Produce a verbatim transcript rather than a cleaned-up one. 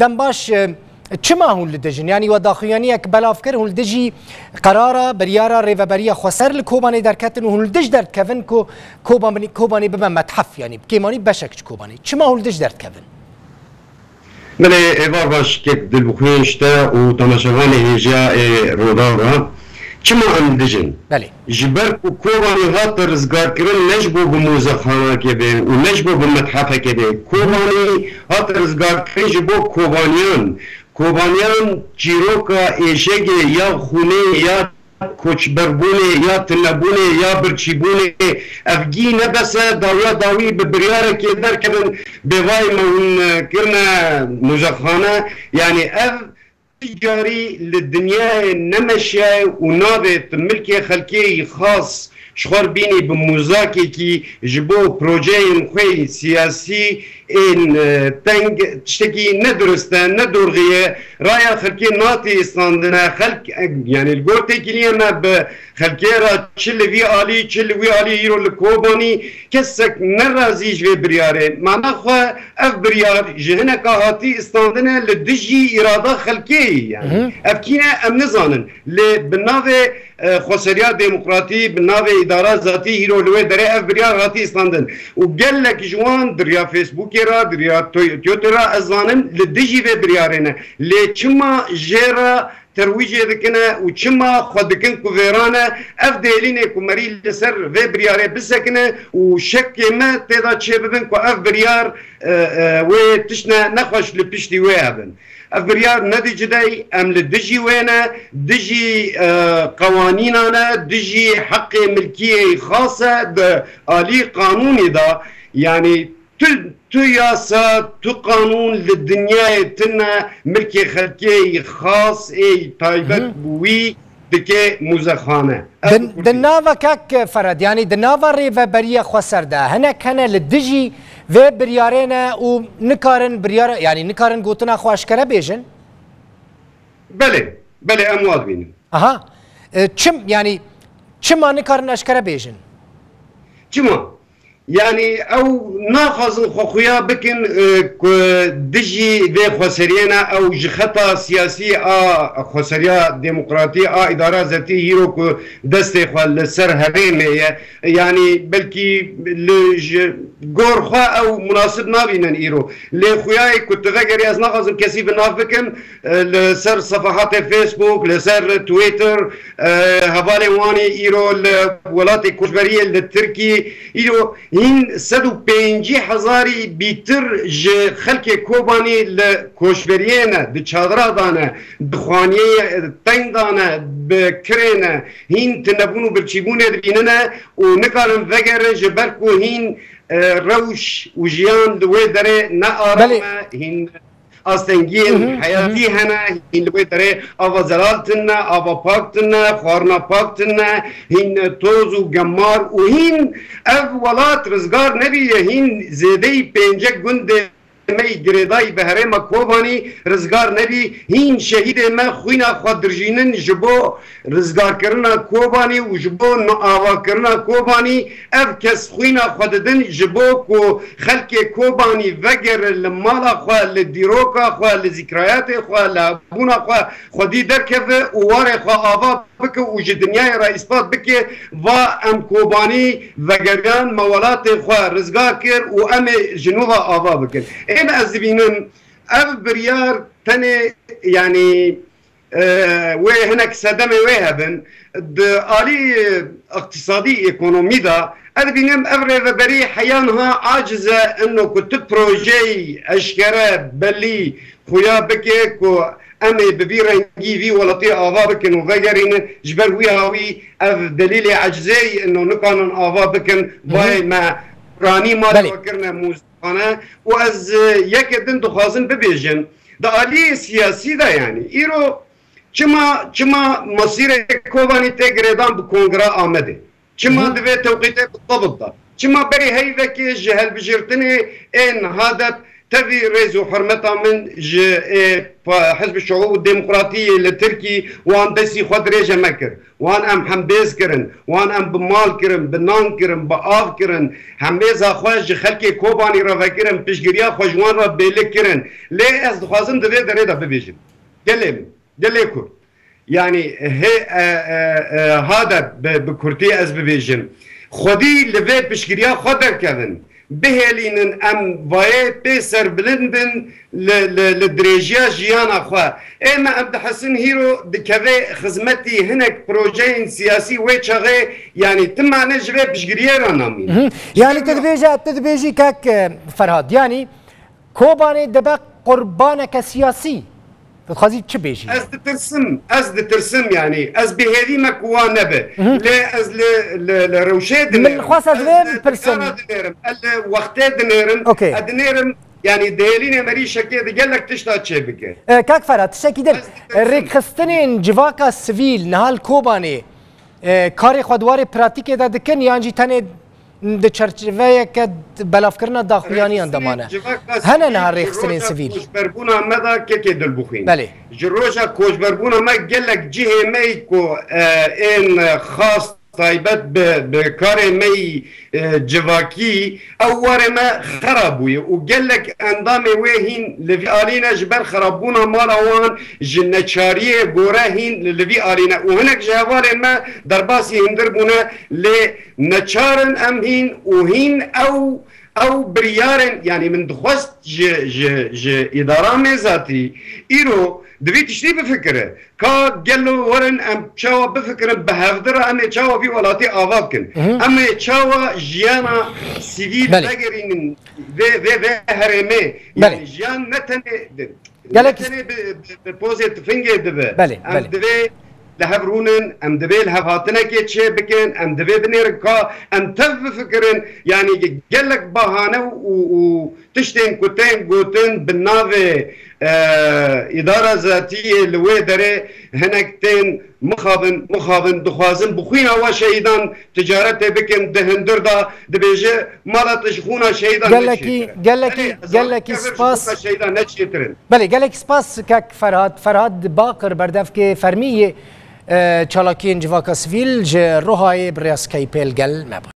Dem baş, e, çima hûn li dij in? Yanî we daxuyaniyek belav kir, hûn li dijî qerara, biryara Rêveberiya Xweser li Kobanê derketin û hûn li dij derdikevin ku Kobanî, Kobanê bibe methef, yanî bi kêmanî beşek ji Kobanê. Çima hûn li dij derdikevin? Belê, êvar baş kek Dilbixwîn ji te û temaşevanê hêja ê Rûdaw re. Çima em li dij in? Belê. Ji ber ku Kobanî hate rizgarkirin ne ji bo bi muzexanekê be û ne ji bo bi methefekê be. Kobanî hate rizgarkirin ji bo Kobaniyan. Kobaniyan çîroka êşegê ya xûnê ya koçberbûnê, ya tunebûnê, ya birçîbûnê, ev gî ne bes e, dawiya dawî bi biryarekê derkevin, bêvayî me hûn, e, kirine muzexane. Yanî ev Ti carî li dinyayê nemeşiyaye û navê tu milkê xelkê yî xas ji xwe bînî bi muzakekî ji bo projeyên xwe yî siyasî ên, e, teng, tiştekî nedurist e, nedorxî ye. Raya xelkê natê îstandine. Xelk, e, yanî li gor têkiliyê me bi xelkê re çi li vî alî, çi li wî alî îro li Kobanî kesek ne razî ji vê biryarê. Mana xwe Ev biryar ji hineka hatî îstandine li dijî îrada xelkê yî, yanî. Ev kî ne em nizanin. Lê bi navê, e, xweseriya demokratî, bi navê îdara zatî îro li wê derê ev biryar hatî îstandin. Û gelek ji wan di riya Facebookê re, di riya Twi-, Twitter re, ez zanim, li dijî vê biryarê ne. Lê çima jê re terwîjê dikine û çima xwe dikin ku vêran e, ev dêlînê ku merî li ser vê biryarê bisekine û şekê me tê de çêbibin ku ev biryar, e, e, wê tiştine nexweş li piştî wê hebin. Ev biryar ne di cidey, em li dijî wê ne, dijî, e, qewanîna ne, dijî heqê milkiyê xas e di alî qanûnê de, yanî Tu, tu yasa, tu qanûn li dinyayê tune, milkê xelkê yî xas ê taybet bi wî dike muzexane. Ev Di, bi kurdî. Di nava kek Fered, yanî di nava rêveberiya xweser de hinek hene li dijî vê biryarê ne û nikarin biryar, yanî nikarin gotina xwe eşkere bêjin? Belê, belê, em wa dibînin. Aha. E, çim, yanî çima nikarin eşkere bêjin? Çima? Yanî ew naxwazin xwe xuya bikin, e, ku dijî vê xweseriyê ne, ew ji xeta siyasî a xweseriya demokratî a îdara zetî hîro ku destê xwe li ser herêmê ye. Yanî belkî li ji gor xwe ew munasib nabînin îro. Lê xuyayê ku tu vegerî, ez naxwazim kesî bi nav bikim, e, li ser sefahatê Facebook, li ser Twitter, e, hevalên wan î îro li welatê koçberiyê li Tirkî, îro hîn sed û pêncî hezarî bîtir ji xelkê Kobanî li koçberiyê ne, di çadira de ne, di xaniyê teng de ne, bi kirê ne, hîn tunebûn û birçîbûnê dibînine û nikarin vegerin ji ber ku hîn, e, rewş û jiyan li wê derê ne aram Belê. e, hîn Astengiyên Hı hı, hı hı. heyatî hene, hîn li wê derê ava zelal tune, ava pak tune, xwarina pak tune, hîn toz û gemar û hîn ev welat rizgar nebîye, hîn zêdeyî pêncek gundê me yî girêdayî bi herêma Kobanî rizgar nebî, hîn şehîdê me xwîna xwe dirjînin ji bo rizgarkirina Kobanî û ji bo nuavakirina Kobanî. Ev kes xwîna xwe didin ji bo ku xelkê Kobanî vegere li mala xwe, li dîroka xwe, li zîkrayatê xwe, li hebûna xwe xwedî derkeve û warê xwe ava bike û ji dinyayê re îspat bike, va em Kobanî vegeriyan, me welatê xwe rizgar kir û em ê ji nû ve ava bikin. Ên ez dibînim ev biryar tenê, yanî, e, wê hinek sedemê wê hebin. Di alî iqtisadî, ekonomî de, ez dibînim ev rêveberî heya niha aciz e, ino ku tu projeyî eşkere, belî xuya bike ku em ê bi vî rengî vî welatî ava bikin û vegerînin. Ji ber wî hawî ev delîlê ecizê ye, ino nikanin ava bikin. Hı hı. Vayê me piranî malê Belê. we kirine mûz- xane û ez, e, yekê din dixwazim bibêjim, di aliyê siyasî de, yanî îro çima, çima masîrê Kobanî tê girêdan bi Kongra Amedê? Çima Hı hı. di vê tewqîtê bi tevil de? Çima berî heyvekê ji hilbijêrtinê ên HADEP Tevî rêz û hurmeta min ji, ê, pa-, Hizb Şuûb Demokratî yê li Tirkî, wan destî xwe dirêje me kir. Wan em hembêz kirin, wan em bi mal kirin, bi nan kirin, bi av kirin, hembêza xwe ji xelkê Kobanî re vekirin, piştgiriya xwe ji wan re bêlik kirin. Lê ez dixwazim di vê derê de bibêjim. Gelê min, gelê Kurd. Yanî hê, e, e, e, hade bi, bi kurtî ez bibêjim. Xwedî li vê piştgiriya xwe derkevin. Bihêlînin em vayê pê serbilind bin li, li, li dirêjiya jiyana xwe. Ê me em dihesin hîro dikeve xizmetî hinek projeyên siyasî wê çaxê, yanî ti mane ji vê piştgiriyê re namîne. Mhm. Yanî tu dibêje, tu dibêjî kek, e, Ferhad, yanî Kobanê dibe qurbaneke siyasî. Tu dixwazî çi bêjî? Ez ditirsim, ez ditirsim yanî. Ez bi hêvî me ku wan nebe. Mhm. Lê ez li, li, li rewşê dinêrim. Min xwest ez vê bipirsim. Ez li diyara dinêrim. Ez li wextê dinêrim. Okey. Ez dinêrim, yanî dihêlînê merî şekê di gelek tişta çêbike. E, kak Ferhat, tiştekî din. Ez ditirsim. Rêkxistinên civaka sivîl niha li Kobanê, e, karê xwe di warê pratîkê de dikin yan jî tenê di çerçeveyeke belavkirina daxuyaniyan de mane? Hene niha rêxistinên sivîl. Koçberbûna me de kekê dilbixwîn. Belê. Ji roja koçberbûna me gelek cihê me yî ku, e, ên xas taybet bi, bi karê me yî, e, civakî, ew warê me xera bûye û gelek endamê wê hîn li vî alî ne, ji ber xerabûna mala wan ji neçariyê gore hîn li, li vî alî ne û hinek ji hevalên me derbasî hundir bûne, lê neçar in em hîn û hîn ew, ew biryarên, yanî min dixwest ji, ji, ji îdara mêzatî îro di vî tiştî bifikire. Ka gelo werin em çawa bifikirin, bi hevdi re em ê çawa vî welatî ava bikin? Mhm. Em ê çawa jiyana sivîl Belê. vegerînin vê, vê, vê herêmê? Belê. Yanî jiyan ne tenê di-, Gelek ne tenê bi, bi, bi pozê tifingê dibe. Belê, Em belê. divê li hev rûnin, em divê li hev hatinekê çê bikin, em divê binêrin ka em tev bifikirin. Yanî ge-, gelek bahane û, û tiştên ku tên gotin bi navê, e, îdara zatiyê li wê derê hinek tên mixabin, mixabin dixwazin bi xwîna we şehîdan ticaretê bikin, di hundir de dibêje, mala te ji xûna şehîdan Gelekî, neçêtir e. gelekî, Belê, ez gelekî kevir ji spas. xûna şehîdan neçêtir in. Belê, gelekî spas kek Ferhat. Ferhat Baqir, berdevkê fermî yê, e, çalakiyên civaka sivîl ji Rohayê bi rêya Skypeê li gel me bû.